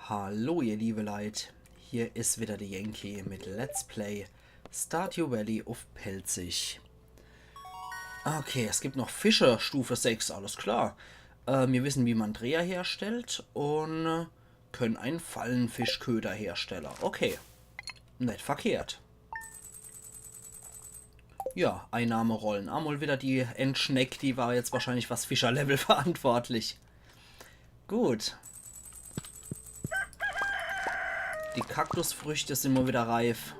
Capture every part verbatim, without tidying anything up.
Hallo ihr liebe Leit, hier is wieder de Yankee mit Let's Play Stardew Valley uff Pälzisch. Okay, es gibt noch Fische Stufe sechs, alles klar. Äh, mir wissen, wie man Dreher herstellt un können einen Fallenfischköder herstellen. Okay, net verkehrt. Ja, Einnahmerollen. Amol wieder die Endschneck, die war jetzt wahrscheinlich fürs Fischerlevel verantwortlich. Gut. Die Kaktusfrüchte sind mol wieder reif.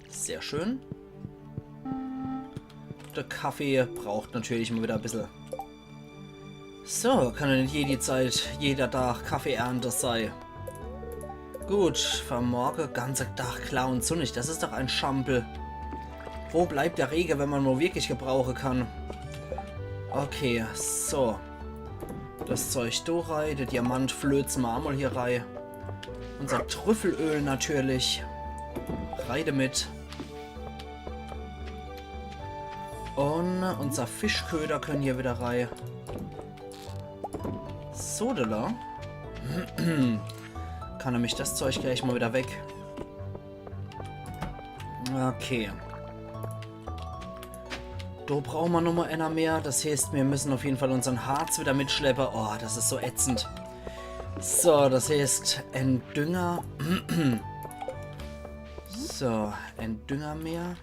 Sehr schön. De Kaffee braucht natürlich mol wieder e bissel. So, kann jo net jede Zeit, jeder Tag Kaffeeernte sei. Gut, fer morge ganze Tag klar un sunnig. Das is doch e Schampel. Wo bleibt der Rege, wenn man mol wirklich gebrauche kann? Okay, so. Das Zeug do rei, de Diamant flötze mer amol hier rei. Unser Trüffelöl natürlich. Rei demit. Un unser Fischköder können hier wieder rei. So, de la. Kann nämlich das Zeug gleich mol wieder weg. Okay. Do brauche mer nomol eener mehr. Das heeßt, mir müssen uff jeden Fall unsern Harz wieder mitschleppe. Oh, das is so ätzend. So, das heeßt, en Dünger. So, en Dünger mehr.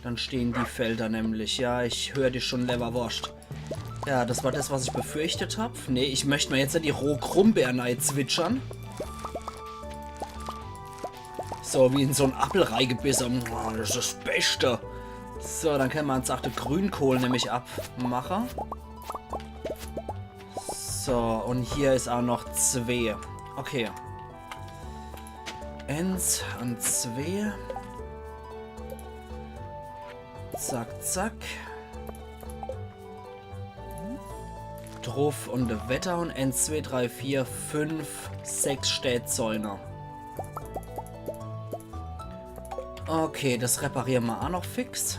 Dann stehen die Felder nämlich. Ja, ich hör dich schon, Lewwerworscht. Ja, das war das, was ich befürchtet hab. Nee, ich möcht mer jetzt net die roh Grumbeer nei zwitschern. So, wie in so en Appel reigebisse. Oh, das is das Beschte. So, dann kenne mer uns ach de Grünkohl nämlich abmache. So, un hier is ach noch zwee. Okay. Eens un zwee. Zack, zack. Druff un weiter un eens, zwee, drei, vier, fünf, sechs Stäzäune. Okay, das repariere mer ach noch fix.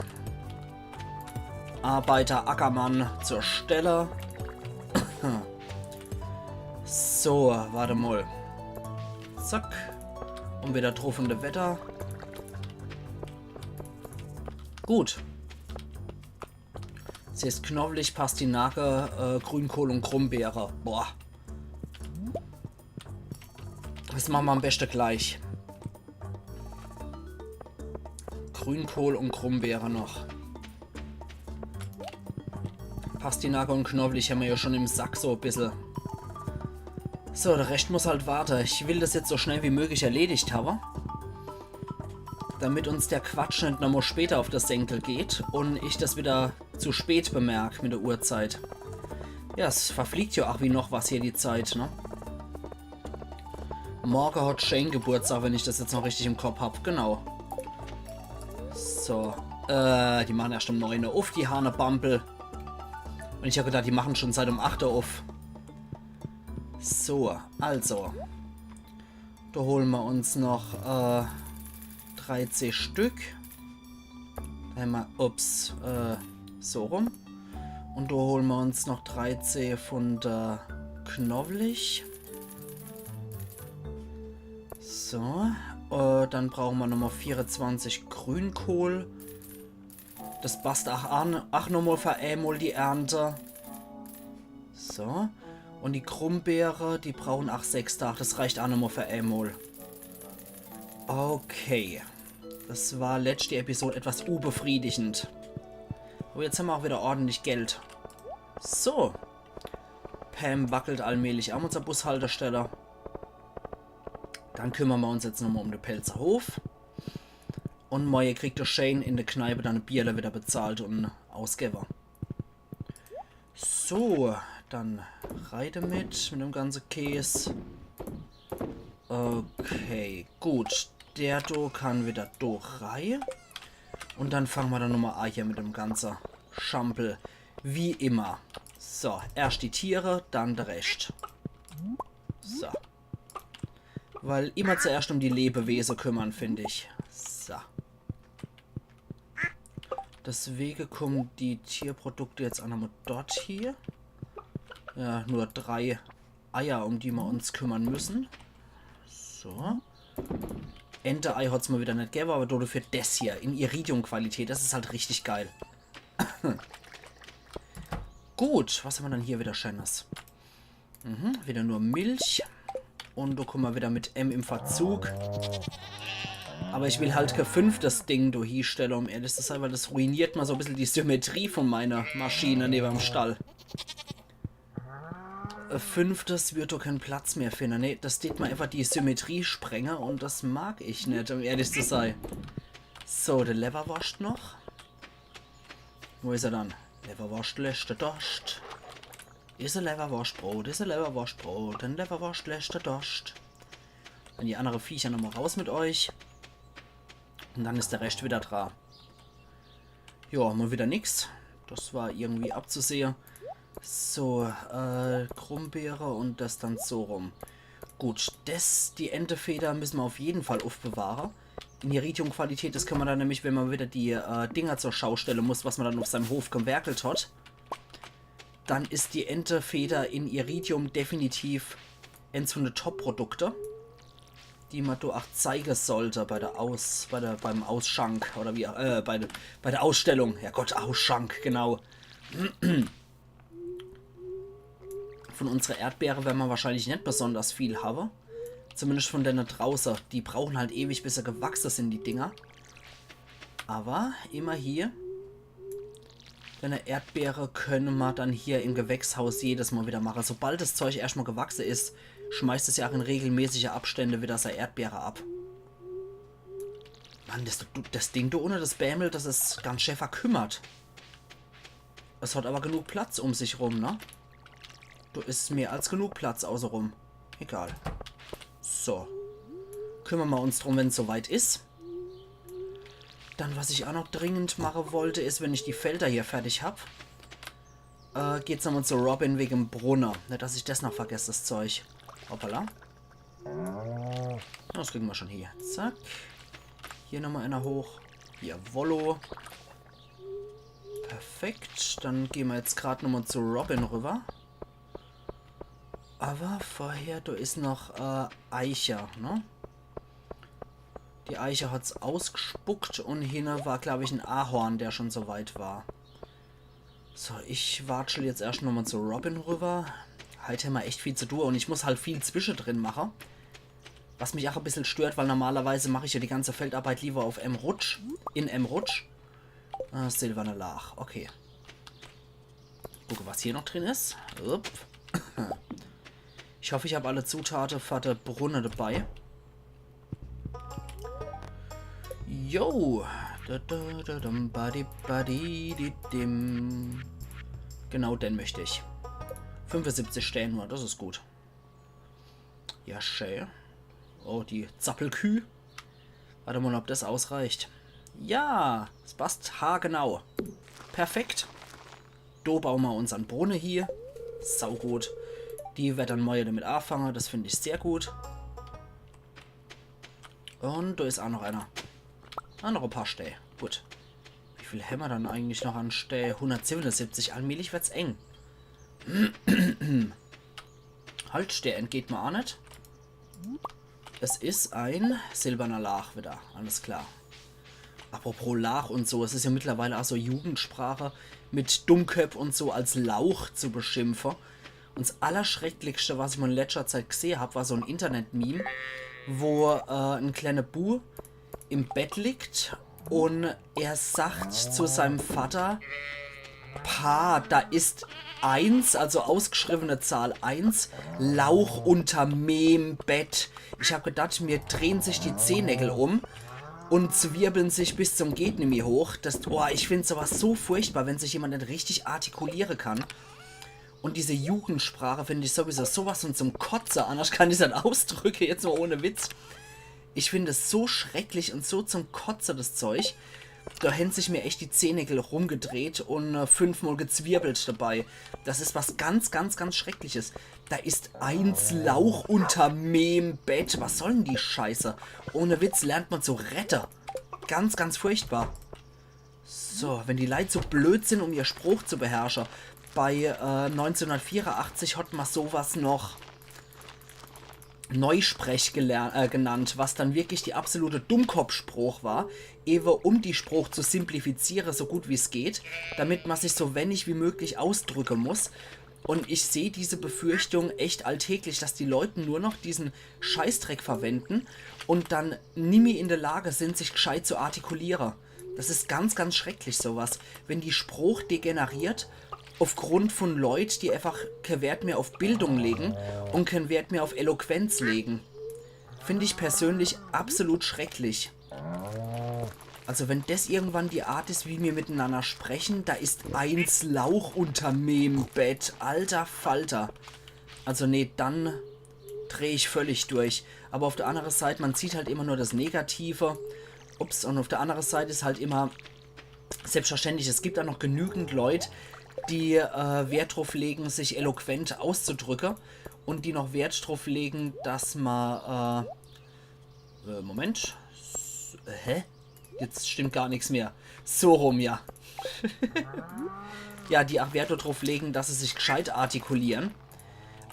Arbeiter Ackermann zur Stelle. So, wart emol. Zack. Un wieder druff un weiter. Gut. Das heeßt Knowlich, Pastinake, äh, Grünkohl un Grumbeere. Boah. Das mache mer am beschte gleich. Grünkohl un Grumbeere noch. Pastinake un Knowlich hämmer jo schon im Sack so e bissel. So, de Rescht muss halt warte. Ich will das jetzt so schnell wie möglich erledigt hawwe. Damit uns der Quatsch net nomol später uff de Senkel geht un ich das wieder zu spät bemerk mit de Uhrzeit. Ja, es verfliegt jo ach wie noch was hier die Zeit, ne? Morge hat Shane Geburtstag, wenn ich das jetzt noch richtig im Kopp hab. Genau. So. Äh, die machen erscht um neun Uhr uff, die Hahnebampel. Un ich hab gedacht, die machen schon seit um acht Uhr uff. So, also. Do hole mer uns noch, äh, dreizeh Stück. Do hämmer, ups, äh, so rum. Un do hole mer uns noch dreizeh vun de Knowlich. So, äh, dann brauche mer nomol vierezwanzig Grünkohl. Das passt ach an, ach nomol fer emol die Ernte. So. Un die Grumbeere, die brauchen ach sechs Tag. Das reicht ach nomol fer emol. Okay. Das war letschte Episode etwas unbefriedigend. Awwer jetzt hämmer ach wieder ordentlich Geld. So. Pam wackelt allmählich an unserer Bushaltestelle. Dann kümmere mer uns jetzt nomol um de Pälzer Hof. Un morje kriegt de Shane in de Kneipe dann e Bierle wieder bezahlt un ausgewwe. So, dann rei demit, mit dem ganze Käs. Okay, gut. Der do kann wieder do rei. Un dann fange mer dann nomol an hier mit dem ganze Schampel. Wie immer. So, erscht die Tiere, dann de Rescht. So. Weil immer zuerscht um die Lebewese kümmere, find ich. So. Deswege kummen die Tierprodukte jetzt ach nomol dort hie. Ja, nur drei. Eier, um die mer uns kümmern müssen. So. Ente-Ei hat's mol wieder net gewwe, aber dodefür des hier in Iridium-Qualität, das is halt richtig geil. Gut, was hammer dann hier wieder Schönes? Mhm, wieder nur Milch. Und do kumme mer wieder mit M im Verzug. Aber ich will halt kä fünftes Ding do hiestelle, um ehrlich zu sein, weil das ruiniert mol so e bissel die Symmetrie von meiner Maschine newem Stall. E fünftes wird do kän Platz mehr finne. Nee, das tät mol einfach die Symmetrie sprenge und das mag ich net, um ehrlich zu sein. So, de Lewwerworscht noch. Wo is er dann? Lewwerworscht löscht de Dorscht. Is e Lewwerworschtbrot, is e Lewwerworschtbrot, en Lewwerworscht löscht de Dorscht. Dann die annere Viecher nochmol raus mit euch. Und dann is de Rescht wieder dra. Jo, mol wieder nix. Das war irgendwie abzusehe. So, äh, Grumbeere und das dann so rum. Gut, das, die Entefeder müsse mer auf jeden Fall aufbewahre. In Iridium-Qualität, das könne mer dann nämlich, wenn mer wieder die äh, Dinger zur Schau stelle muss, was mer dann auf seinem Hof gewerkelt hat, dann is die Entefeder in Iridium definitiv eins von de Top-Produkte, die mer do auch zeige sollte bei der Aus-, bei der, beim Ausschank oder wie, äh, bei der, bei der Ausstellung. Ja Gott, Ausschank, genau. Von unsere Erdbeere werre mer wahrscheinlich net besonders viel hawwe. Zumindest von denne drauße. Die brauchen halt ewig, bis se gewachse sin, die Dinger. Aber immerhin, denne Erdbeere könne mer dann hier im Gewächshaus jedes Mol wieder mache. Sobald das Zeug erscht mol gewachse is, schmeißt es ja auch in regelmäßige Abstände wieder sei Erdbeere ab. Mann, das, das Ding do unne, das Bämel, das is ganz schä verkümmert. Es hat aber genug Platz um sich rum, ne? Do is mehr als genug Platz außerum. Egal. So. Kümmere mer uns drum, wenn's soweit is. Dann, was ich auch noch dringend mache wollte, is, wenn ich die Felder hier fertig hab, äh, geht's nochmol zu Robin wegem Brunne. Net, dass ich das noch vergess, das Zeug. Hoppala. Das kriegen mer schon hier. Zack. Hier nochmol einer hoch. Jawollo. Perfekt. Dann gehn mer jetzt grad nochmol zu Robin rüber. Aber vorher, do is noch, äh, Eiche, ne? Die Eiche hat's ausgespuckt und hinne war, glaub ich, en Ahorn, der schon so weit war. So, ich watschel jetzt erscht nochmol zu Robin rüber. Heit hämmer echt viel zu tun und ich muss halt viel zwischedrin mache. Was mich auch e bissel stört, weil normalerweise mach ich ja die ganze Feldarbeit lieber auf em Rutsch, in em Rutsch. Ah, silberne Laach, okay. Gucke, was hier noch drin is. Upp. Ich hoff, ich hab alle Zutate für de Brunne dabei. Jo. Da, da, da, dum, badi, badi, di, dim. Genau den möcht ich. Fünfesiebzig Stää nur, das is gut. Ja, schä. Oh, die Zappelküh. Wart mol, ob das ausreicht. Ja, es passt haargenau. Perfekt. Do baue mer unsern Brunne hie. Saugut. Die werd dann morje damit aafange. Das find ich sehr gut. Und do is auch noch einer. Ah, noch e paar Stää. Gut. Wie viel hämmer dann eigentlich noch an Stää? Hundertsiebenundsiebzig. Allmählich werd's eng. Halt, der entgeht mer auch net. Es is ein silberner Laach wieder, alles klar. Apropos Laach und so, es is ja mittlerweile auch so Jugendsprache, mit Dummköpp und so als Lauch zu beschimpfe. Und 's Allerschrecklichste, was ich mal in letzter Zeit gesehen hab, war so ein Internet-Meme, wo äh, ein kleiner Bu im Bett liegt und er sagt zu seinem Vater: „Pa, da ist eins, also ausgeschriebene Zahl eins, Lauch unter meem Bett.“ Ich hab gedacht, mir drehen sich die Zehennägel um und zwirbeln sich bis zum geht nimmi hoch. Das, oh, ich find sowas so furchtbar, wenn sich jemand nicht richtig artikulieren kann. Und diese Jugendsprache finde ich sowieso sowas von zum Kotze. Anders kann ich das ausdrücken, jetzt mal ohne Witz. Ich finde es so schrecklich und so zum Kotze, das Zeug. Da haben sich mir echt die Zehennägel rumgedreht und äh, fünfmal gezwirbelt dabei. Das ist was ganz, ganz, ganz Schreckliches. Da ist eins Lauch unter meem Bett. Was soll denn die Scheiße? Ohne Witz, lernt man zu rette. Ganz, ganz furchtbar. So, wenn die Leit so blöd sind, um ihr Spruch zu beherrschen. Bei äh, neunzehnhundertvierundachtzig hat man sowas noch Neusprech geler- äh, genannt, was dann wirklich die absolute Dummkopfsprooch war, ewe um die Sprooch zu simplifiziere, so gut wie's geht, damit ma sich so wenig wie möglich ausdrücke muss. Und ich seh diese Befürchtung echt alltäglich, dass die Leute nur noch diesen Scheißdreck verwenden und dann nimmi in der Lage sind, sich gescheit zu artikuliere. Das is ganz, ganz schrecklich, sowas. Wenn die Sprooch degeneriert, aufgrund von Leut, die einfach kein Wert mehr auf Bildung legen und kein Wert mehr auf Eloquenz legen. Find ich persönlich absolut schrecklich. Also wenn das irgendwann die Art is, wie mir mitenanner sprechen, da is eins Lauch unter meem Bett. Alter Falter. Also nee, dann dreh ich völlig durch. Aber auf der andere Seit, man sieht halt immer nur das Negative. Ups, und auf der andere Seit is halt immer selbstverständlich, es gibt da noch genügend Leut, die äh, Wert drauf legen, sich eloquent auszudrücken und die noch Wert drauf legen, dass man äh, äh, Moment. S- äh, hä? Jetzt stimmt gar nichts mehr. So rum, ja. Ja, die auch Wert drauf legen, dass sie sich gescheit artikulieren.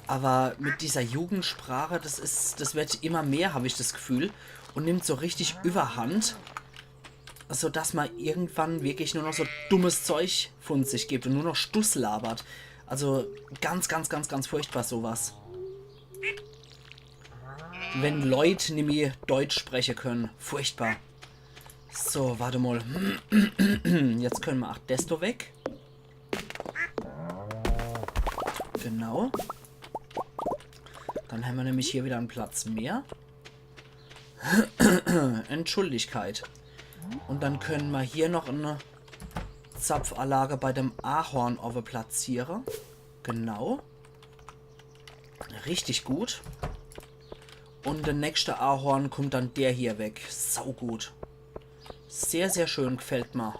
Aber mit dieser Jugendsprache, das is, das wird immer mehr, hab ich das Gefühl, und nimmt so richtig Überhand, so dass man irgendwann wirklich nur noch so dummes Zeug von sich gibt und nur noch Stuss labert. Also ganz, ganz, ganz, ganz furchtbar sowas. Wenn Leut nimmi Deutsch sprechen können. Furchtbar. So, warte mal. Jetzt können wir auch desto weg. Genau. Dann haben wir nämlich hier wieder einen Platz mehr. Entschuldigkeit. Und dann können wir hier noch eine Zapfanlage bei dem Ahorn oben platzieren. Genau. Richtig gut. Und der nächste Ahorn kommt dann der hier weg. Saugut. Sehr, sehr schön, gefällt mir.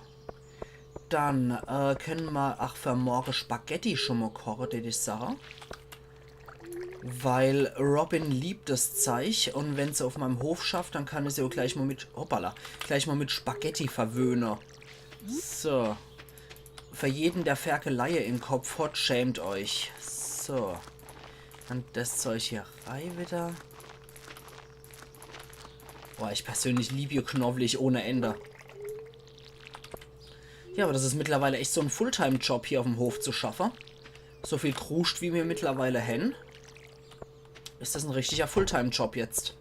Dann äh, können wir auch für morgen Spaghetti schon mal kochen, die ich sage. Weil Robin liebt das Zeug und wenn sie auf meinem Hof schafft, dann kann ich sie auch gleich mal mit, hoppala, gleich mal mit Spaghetti verwöhnen. So. Für jeden, der Ferkeleie im Kopf hat, schämt euch. So. Und das Zeug hier rein wieder. Boah, ich persönlich lieb hier Knoblauch ohne Ende. Ja, aber das ist mittlerweile echt so ein Fulltime-Job, hier auf dem Hof zu schaffen. So viel Kruscht, wie mir mittlerweile hen, ist das ein richtiger Fulltime-Job jetzt.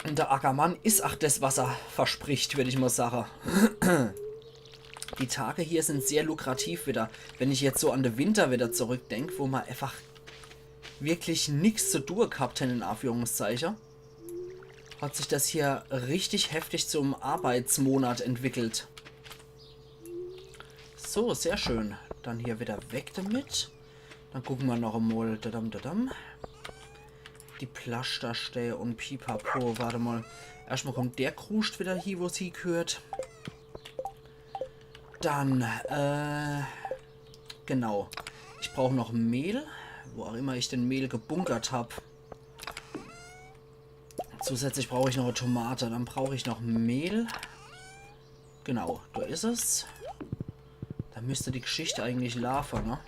Und der Ackermann ist auch das, was er verspricht, würd ich mal sagen. Die Tage hier sind sehr lukrativ wieder. Wenn ich jetzt so an den Winter wieder zurückdenk, wo man einfach wirklich nix zu tun gehabt hätten, in Anführungszeichen, hat sich das hier richtig heftig zum Arbeitsmonat entwickelt. So, sehr schön. Dann hier wieder weg damit. Dann gucken wir noch einmal. Dadam, dadam. Die Plastersteine und Pipapo. Warte mal. Erstmal kommt der Kruscht wieder hier, wo es hingehört. Dann, äh, genau. Ich brauche noch Mehl. Wo auch immer ich den Mehl gebunkert habe. Zusätzlich brauche ich noch eine Tomate. Dann brauche ich noch Mehl. Genau, da ist es. Da müsste die Geschichte eigentlich laufen, ne?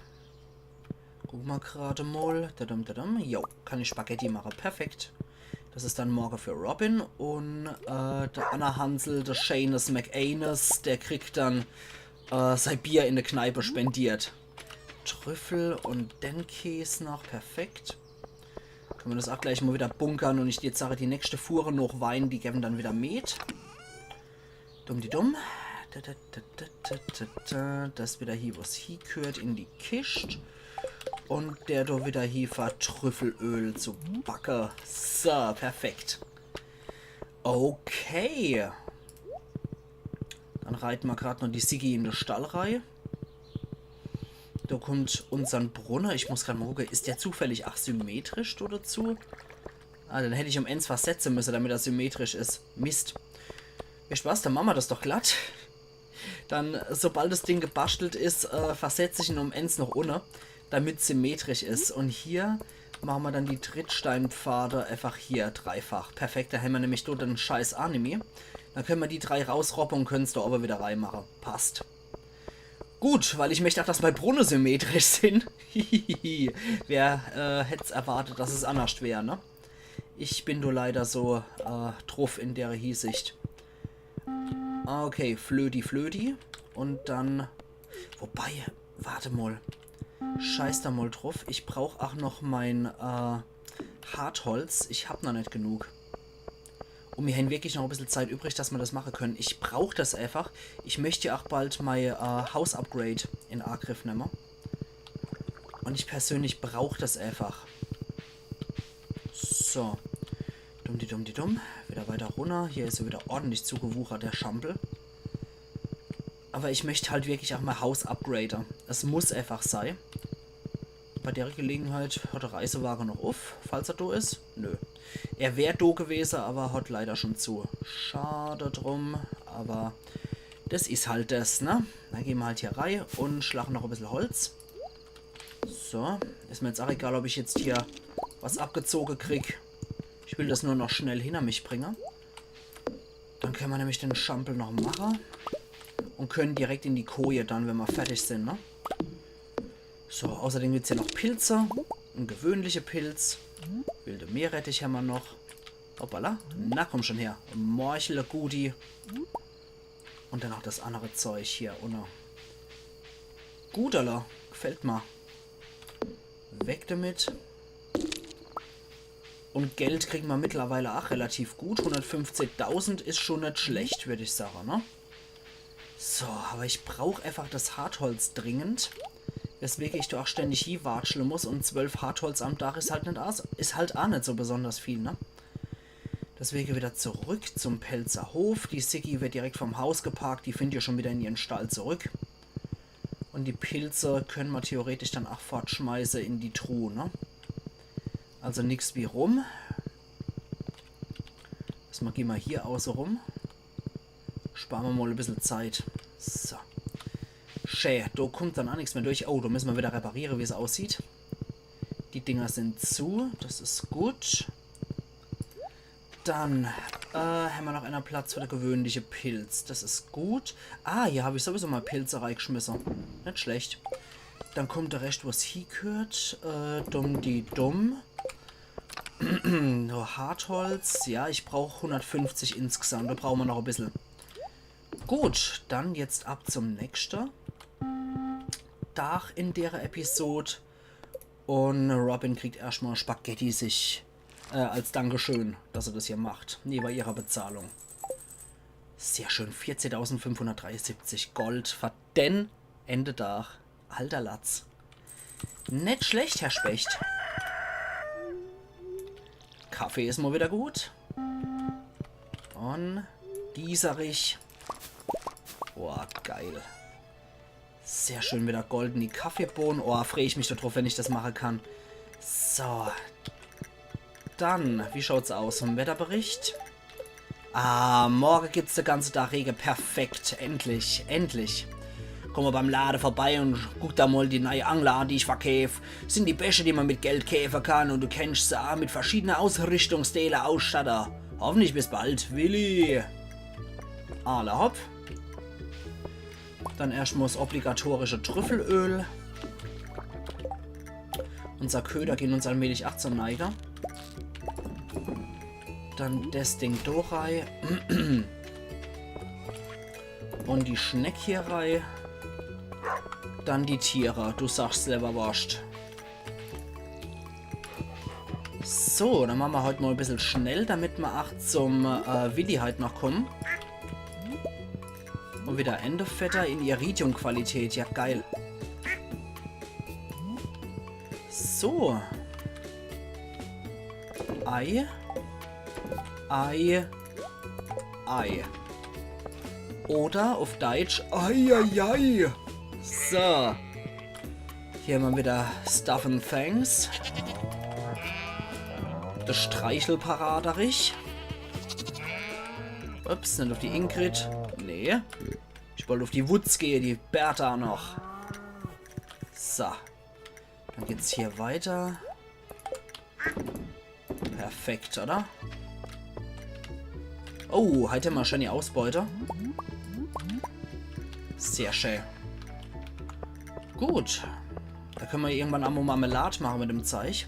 Guck mal gerade mal. Dadam, dadam. Jo, kann ich Spaghetti machen. Perfekt. Das ist dann morgen für Robin. Und äh, der Anna Hansel, der Seamus McAnus, der kriegt dann äh, sein Bier in der Kneipe spendiert. Trüffel und den Käse noch. Perfekt. Können wir das auch gleich mal wieder bunkern und ich jetzt sage, die nächste Fuhre noch Wein, die geben dann wieder Met. Dumm die dumm. Da, da, da, da, da, da, da. Das wieder hier, was hier gehört, in die Kist. Und der da wieder hier für Trüffelöl zu backe. So, perfekt. Okay. Dann reite ma grad noch die Siggi in de Stall rei. Da kommt unsern Brunne. Ich muss grad mal gucke, is der zufällig ach symmetrisch do dazu? Ah, den hätt ich um eins versetze müsse, damit er symmetrisch is. Mist. Wisst was, dann mache ma das doch glatt. Dann, sobald das Ding gebastelt is, äh, versetz ich ihn um eins nach unne, damit symmetrisch is. Und hier mache ma dann die Trittsteinpfade einfach hier dreifach. Perfekt, da hämmer nämlich do den Scheiß ach nimmi. Dann könne ma die drei rausroppe und können's do owwe wieder reimache. Passt. Gut, weil ich möcht ach, dass mei Brunne symmetrisch sin. Wer äh, hätt's erwartet, dass es annerscht wär, ne? Ich bin do leider so äh, druff in dere Hiesicht. Okay, Flöti, Flöti. Und dann... Wobei, warte mol. Scheiß do mol druff. Ich brauch ach noch mein äh, Hartholz. Ich hab noch net genug. Und mir hen wirklich noch e bissel Zeit übrig, dass mer das mache können. Ich brauch das einfach. Ich möcht jo ach bald mei äh, Haus-Upgrade in Agriff nemme. Und ich persönlich brauch das einfach. So. Dumm di dumm di dumm. Wieder weiter runner. Hier is jo wieder ordentlich zugewuchert, der Schampel. Aber ich möcht halt wirklich ach mei Haus upgrade. Es muss einfach sei. Bei der Gelegenheit hat der Reisewagen noch uff, falls er do is. Nö. Er wär do gewese, aber hat leider schon zu. Schade drum, aber das is halt das, ne? Dann gehn mer halt hier rei und schlache noch e bissel Holz. So, is mir jetzt ach egal, ob ich jetzt hier was abgezoge krieg. Ich will das nur noch schnell hinter mich bringe. Dann können mer nämlich den Schampel noch mache. Und können direkt in die Koje dann, wenn mer fertig sin, ne? So, außerdem gibt's hier noch Pilze. En gewöhnliche Pilz. Wilde Meerrettich hämmer noch. Hoppala. Na, komm schon her. Morchele, Gudi. Und dann noch das andere Zeug hier unne. Gut, alla. Gefällt mer. Weg damit. Und Geld kriegen mer mittlerweile ach relativ gut. Hundertfünfzigtausend is schon net schlecht, würd ich sage, ne? So, aber ich brauch einfach das Hartholz dringend. Weswege ich do ach ständig hiewatschle muss und zwölf Hartholz am Dach is halt net as-, is halt ach net so besonders viel, ne? Deswege wieder zurück zum Pälzer Hof. Die Siggi wird direkt vorm Haus geparkt. Die find jo schon wieder in ihren Stall zurück. Und die Pilze können mer theoretisch dann ach fortschmeiße in die Truhe, ne? Also nix wie rum. Das mache mer hier auße rum. Spare mer mol e bissel Zeit. So. Schä, do kommt dann ach nix mehr durch. Oh, do müssen mer wieder repariere, wie's aussieht. Die Dinger sin zu. Das is gut. Dann äh, hämmer noch einer Platz für de gewöhnliche Pilz. Das is gut. Ah, hier hab ich sowieso mal Pilze reigeschmisse. Net schlecht. Dann kommt der Rescht, wo's hiegehört. Äh, dumm di dumm. So, Hartholz. Ja, ich brauch hundertfünfzig insgesamt. Do brauche mer noch e bissel. Gut, dann jetzt ab zum nächste Dach in dere Episod. Und Robin kriegt erscht mal Spaghetti sich äh, als Dankeschön, dass er das hier macht. Newe ihrer Bezahlung. Sehr schön, vierzehntausendfünfhundertdreiundsiebzig Gold für den Endedach. Alter Latz. Net schlecht, Herr Specht. Kaffee is mal wieder gut. Und gießerig. Boah, geil. Sehr schön, wieder goldene Kaffeebohne. Oh, freu ich mich do druff, wenn ich das mache kann. So. Dann, wie schaut's aus im Wetterbericht? Ah, morge gibt's de ganze Tag Rege. Perfekt. Endlich, endlich. Komm mal beim Lade vorbei und guck da mal die neie Anlage, die ich verkeef. Sind die beschte, die man mit Geld keefe kann. Und du kennst se a mit verschiedene Ausrichtungsdeele ausstatte. Hoffentlich bis bald, Willi. Alla hopp. Dann erscht mal das obligatorische Trüffelöl. Unser Köder gehen uns allmählich ach zur Neige. Dann das Ding do rei. Und die Schneck hier rei. Dann die Tiere. Du sagst selber, Worscht. So, dann mache mer heut mal e bissel schnell, damit mer ach zum äh, Willi heut noch kommen. Und wieder Endeffetter in Iridium-Qualität. Ja, geil. So. Ei. Ei. Ei. Oder auf Deutsch, ei, ei, ei. So. Hier hämmer wieder Stuff and Things. De Streichelparaderich. Ups, net auf die Ingrid. Nee. Ich wollt auf die Wutz gehe, die Bertha noch. So. Dann geht's hier weiter. Perfekt, oder? Oh, heut hämmer schön die Ausbeute. Sehr schön. Gut. Do könne mer irgendwann emol Marmelad mache mit dem Zeich.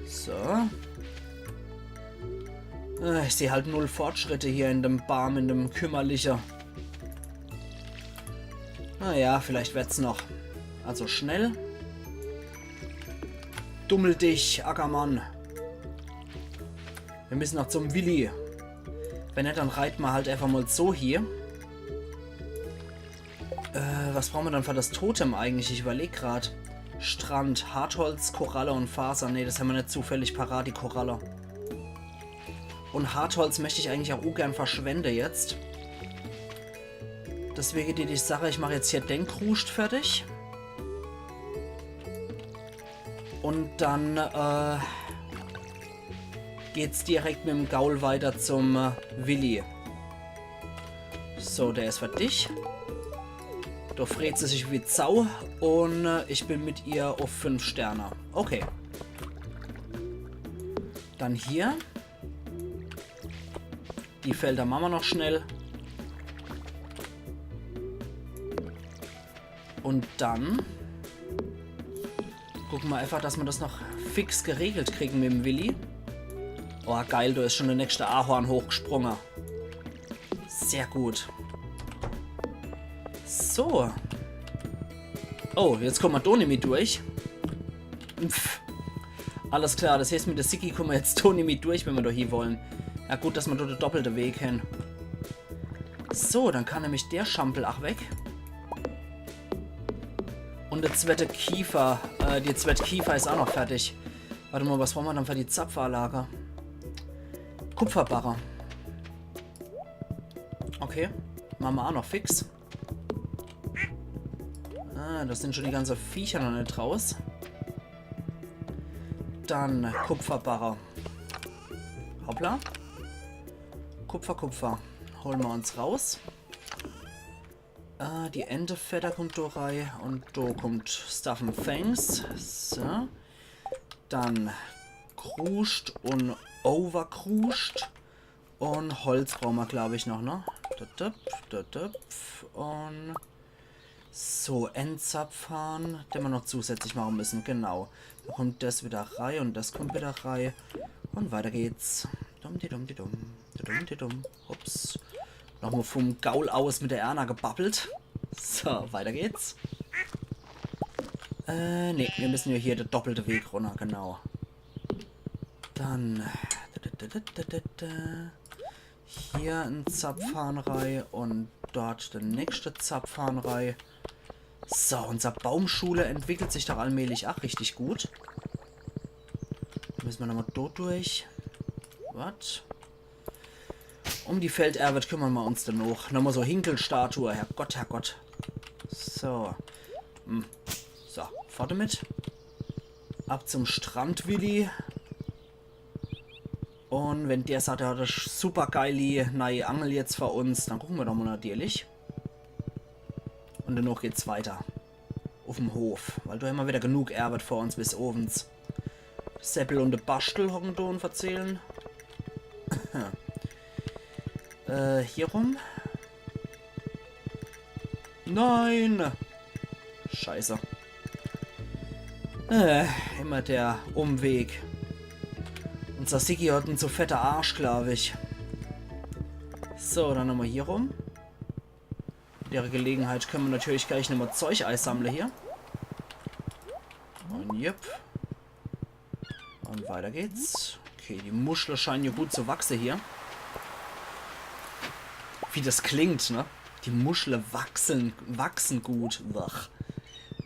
So. Äh, ich seh halt null Fortschritte hier in dem Baam, in dem kümmerliche. Na ja, vielleicht werd's noch. Also schnell. Dummel dich, Ackermann. Mir misse noch zum Willi. Wenn net, dann reite mer halt einfach mol so hier. Äh, was brauche mer dann für das Totem eigentlich? Ich überleg grad. Strand, Hartholz, Koralle und Faser. Nee, das hämmer net zufällig parat, die Koralle. Und Hartholz möcht ich eigentlich auch ungern verschwende jetzt. Deswege die, die Sache, ich mach jetzt hier den Kruscht fertig. Und dann, äh, geht's direkt mit dem Gaul weiter zum, äh, Willi. So, der is für dich. Do freet se sich wie Sau und, äh, ich bin mit ihr auf fünf Sterne. Okay. Dann hier. Die Felder mache mer noch schnell. Und dann gucke mer einfach, dass mer das noch fix geregelt kriege mit dem Willi. Oh, geil, do is schon der nächste Ahorn hochgesprunge. Sehr gut. So. Oh, jetzt komme mer do nimmi durch. Pff. Alles klar, das heißt, mit der Siggi komme mer jetzt do nimmi durch, wenn mer do hie wolle. Ja gut, dass mer do de doppelte Weg hen. So, dann kann nämlich der Schampel ach weg. Und der zwette Kiefer, äh, die zwett Kiefer is ach noch fertig. Wart mol, was brauche mer dann für die Zapfanlage? Kupferbarre. Okay, mache mer ach noch fix. Ah, das sind schon die ganze Viecher noch net raus. Dann Kupferbarre. Hoppla. Kupfer, Kupfer. Hole mer uns raus. Ah, die Entefedder kommt do rei und do kommt Stuff and Things. So. Dann Kruscht und Overkruscht. Und Holz brauche mer, glaub ich, noch, ne? Dödöp, dödöp. Und so, en Zapfhahn, den mer noch zusätzlich mache müsse, genau. Do kommt das wieder rei und das kommt wieder rei. Und weiter geht's. Dumm di dumm di dumm. Di dumm di dumm. Ups. Nochmol vom Gaul aus mit der Erna gebabbelt. So, weiter geht's. Äh, nee, mir müsse ja hier der doppelte Weg runner, genau. Dann. Hier en Zapfhahn rei und dort der nächste Zapfhahn rei. So, unser Baumschule entwickelt sich doch allmählich ach richtig gut. Do müsse mer nochmol do durch. Wat? Um die Felderwet kümmere mer uns dann noch. Nochmol so Hinkelstatue. Herrgott, Herrgott. So. Hm. So, fort damit. Ab zum Strand, Willi. Und wenn der sagt, er hat e supergeili neie Angel jetzt für uns, dann gucke mer doch mol natürlich. Und danach geht's weiter. Uff'm Hof. Weil do hämmer wieder genug Erwet vor uns bis owends. Seppel und de Baschtel hocken do und verzählen. Äh, hier rum. Nein! Scheiße. Äh, immer der Umweg. Unser Siggi hat en zu fette Arsch, glaub ich. So, dann nochmol hier rum. Bei der Gelegenheit könne mer natürlich gleich nochmol Zeug eisammle hier. Und jupp. Und weiter geht's. Okay, die Muschle scheinen ja gut zu wachse hier. Wie das klingt, ne? Die Muschle wachsen, wachsen gut. Ach.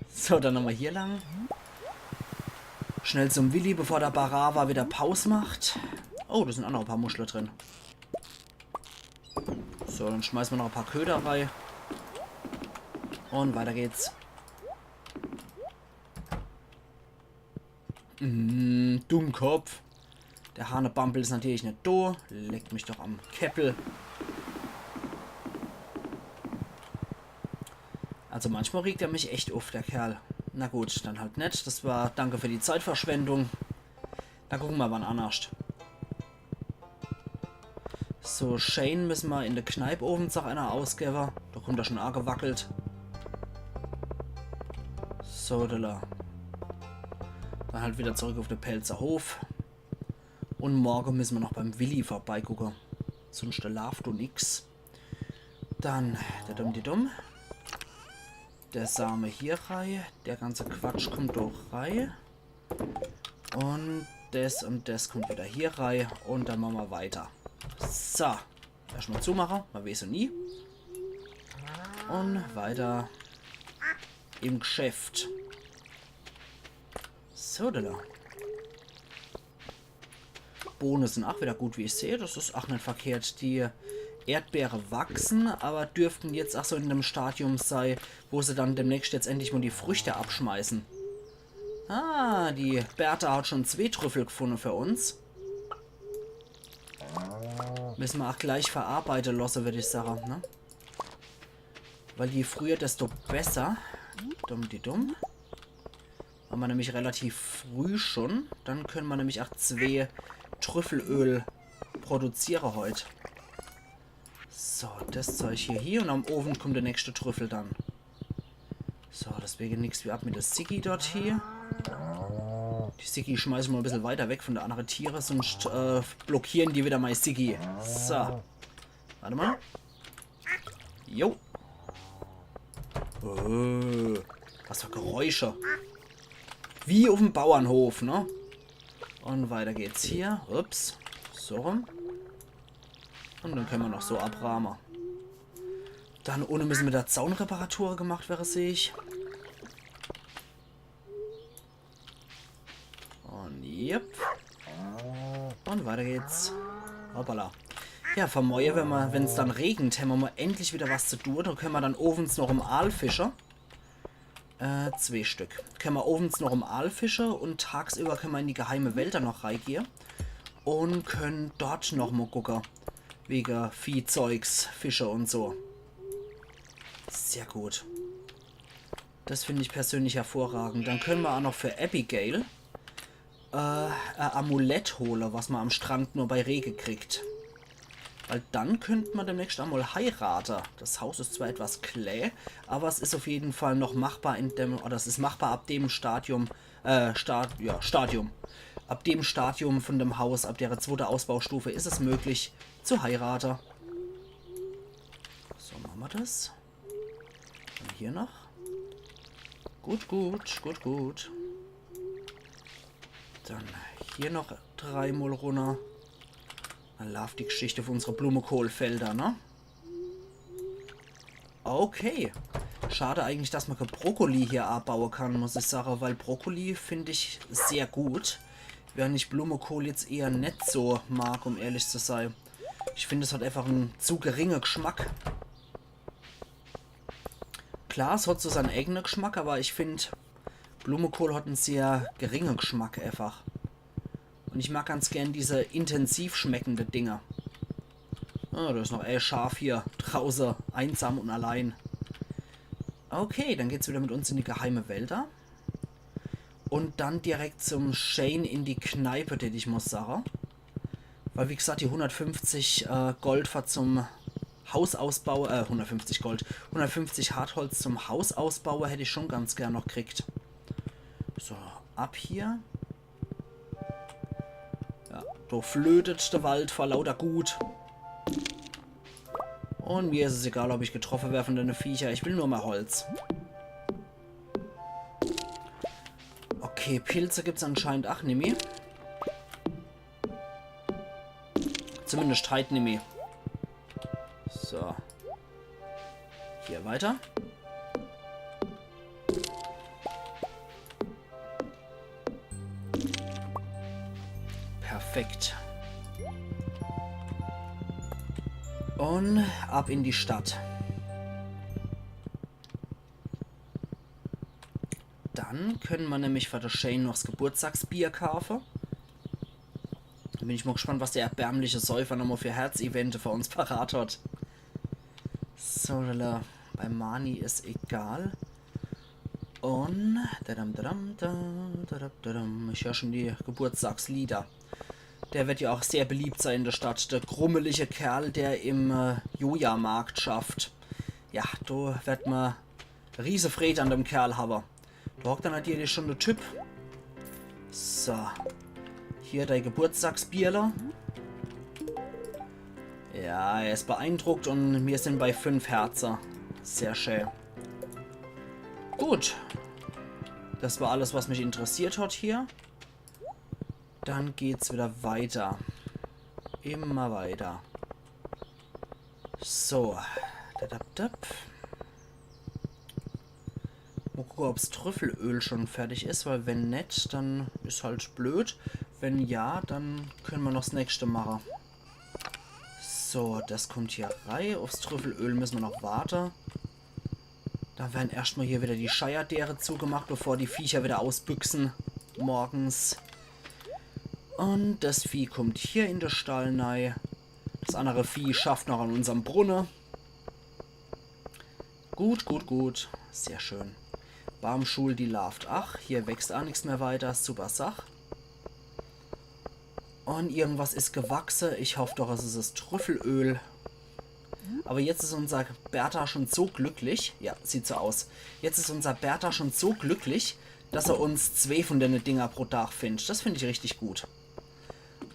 So, dann nochmol hier lang. Schnell zum Willi, bevor der Barava wieder Paus macht. Oh, do sind ach noch e paar Muschle drin. So, dann schmeiße mer noch e paar Köder rei. Und weiter geht's. Mm, Dummkopf. Der Hanebampel is natürlich net do. Leck mich doch am Käppel. Also manchmal regt er mich echt uff, der Kerl. Na gut, dann halt net. Das war, danke für die Zeitverschwendung. Dann gucke mer wann annerscht. So, Shane misse mer in de Kneip owens noch äner ausgewe. Do kummt er schun agewackelt. So, do. Dann halt widder zurück uff de Pälzer Hof. Un morge misse mer noch beim Willi vorbeigucke. Sunscht laaft do nix. Dann, da dumm, die dumm. De Same hier rei. De ganze Quatsch kummt doch rei. Un des un des kummt widder hier rei. Un dann mache mer weiter. So. Erschtmol zumache, mer weeß jo nie. Un weiter im Gschäft. So, do. Bohne sin ach widder gut, wie ich seh. Des is ach net verkehrt. Die Erdbeere wachse, awwer dürfte jetzt ach so in dem Stadium sei, wo se dann demnächscht jetzt endlich mol die Früchte abschmeiße. Ah, die Bertha hat schun zwee Trüffel gfunne für uns. Misse mer ach gleich verarbeite losse, würd ich sage, ne? Weil je früher, desto besser. Dumm die dumm. Mache mer nämlich relativ früh schun. Dann kenne mer nämlich ach zwee Trüffelöl produziere heut. So, des Zeug hier, hier un am Owend kummt de nächschte Trüffel dann. So, deswege nix wie ab mit de Siggi dort hier. Die Siggi schmeiße mer mol e bissel weiter weg vun de annere Tiere, sunscht, äh, blockiere die widder mei Siggi. So. Wart emol. Jo. Äh, was für Geräusche. Wie uffm Bauernhof, ne? Un weiter geht's hier. Ups. So rum. Un dann kenne mer noch so abrahme. Dann unne misse widder Zaunreparature gemacht werre, seh ich. Un yep. Un weiter geht's. Hoppala. Ja, fer morje, wenn mer, wenn's dann regent, hämmer mol endlich widder was zu tun. Do kenne mer dann owends noch em Aal fische. Äh, zwee Stück. Kenne mer owends noch em Aal fische un tagsüber kenne mer in die geheime Welt dann noch reigehe. Un kenne dort noch mol gucke. Wege Viehzeugs, Fische un so. Sehr gut. Des find ich persönlich hervorragend. Dann kenne mer ach noch für Abigail, äh, e Amulett hole, was mer am Strand nur bei Rege kriegt. Weil dann könnt mer demnächst emol heirate. Des Haus is zwar etwas klä, awwer es is uff jeden Fall noch machbar in dem, oder es is machbar ab dem Stadium, äh, Sta-, ja, Stadium. Ab dem Stadium vun dem Haus, ab dere zwote Ausbaustufe, is es möglich zu heirate. So, mache mer des. Un hier noch. Gut, gut, gut, gut. Dann hier noch dreimol runner. Dann laaft die Gschicht uff unsere Blumekohlfelder, ne? Okay. Schad eigentlich, dass mer kä Brokkoli hier abaue kann, muss ich sage, weil Brokkoli find ich sehr gut. Während ich Blumekohl jetzt eher net so mag, um ehrlich zu sei. Ich find, es hat einfach en zu geringe Gschmack. Klar, es hat so sein eigene Gschmack, awwer ich find, Blumekohl hat en sehr geringe Gschmack einfach. Un ich mag ganz gern diese intensiv schmeckende Dinger. Ah, do is noch e Schaf hier drauße, einsam un allein. Okay, dann geht's widder mit uns in die geheime Welt do. Un dann direkt zum Shane in die Kneipe, tät ich mol sage. Weil, wie gesagt, die hundertfünfzig, äh, Gold für zum Hausausbau, äh, hundertfünfzig Gold, hundertfünfzig Hartholz zum Hausausbaue hätt ich schon ganz gern noch kriegt. So, ab hier. Ja, do flötet de Wald vor lauter Gut. Un mir is es egal, ob ich getroffe wer von dene Viecher. Ich will nur mei Holz. Okay, Pilze gibt's anscheinend ach nimmi. Zumindest heit nimmi. So. Hier weiter. Perfekt. Un ab in die Stadt. Dann könne mer nämlich für de Shane noch s Geburtstagsbier kaafe. Do bin ich mol gespannt, was der erbärmliche Säufer nochmol für Herzevente für uns parat hat. So, lala. Bei Marnie is egal. Un dadam, dadam, da, dadam, dadam. Ich hör schon die Geburtstagslieder. Der wird ja auch sehr beliebt sein in der Stadt. Der grummelige Kerl, der im äh, Joja-Markt schafft. Ja, do wird mer Riesefreed an dem Kerl hawwe. Do hockt dann natürlich schon der Typ. So. Hier dei Geburtstagsbierle. Ja, er is beeindruckt und mir sin bei fünf Herze. Sehr schön. Gut. Das war alles, was mich interessiert hat hier. Dann geht's wieder weiter. Immer weiter. So. Da, da, da. Mal gucke, ob's Trüffelöl schon fertig is, weil wenn net, dann is halt blöd. Wenn ja, dann könne mer noch s nächste mache. So, das kommt hier rei. Aufs Trüffelöl müsse mer noch warte. Da werden erscht mal hier wieder die Scheierdeere zugemacht, bevor die Viecher wieder ausbüchse morgens. Und das Vieh kommt hier in de Stall nei. Das andere Vieh schafft noch an unserm Brunne. Gut, gut, gut. Sehr schön. Baumschul, die laaft. Ach, hier wächst aa nix mehr weiter. Super Sach. Und irgendwas is gewachse. Ich hoff doch, es is das Trüffelöl. Aber jetzt is unser Bertha schon so glücklich. Ja, sieht so aus. Jetzt is unser Bertha schon so glücklich, dass er uns zwee von denne Dinger pro Tag findt. Das find ich richtig gut.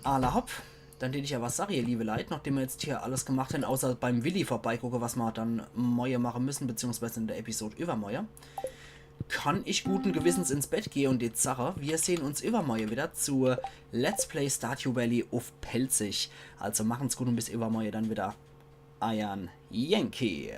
Alla hopp. Dann tät ich ja was sage, ihr liebe Leit, nachdem mer jetzt hier alles gemacht hen, außer beim Willi vorbeigucke, was mer dann moie mache müssen, beziehungsweise in der Episode übermoie, kann ich guten Gewissens ins Bett gehe und jetzt sage, wir sehen uns übermoie wieder zu Let's Play Stardew Valley uff Pälzisch. Also machen's gut und bis übermoie dann wieder. Eiern Yankee.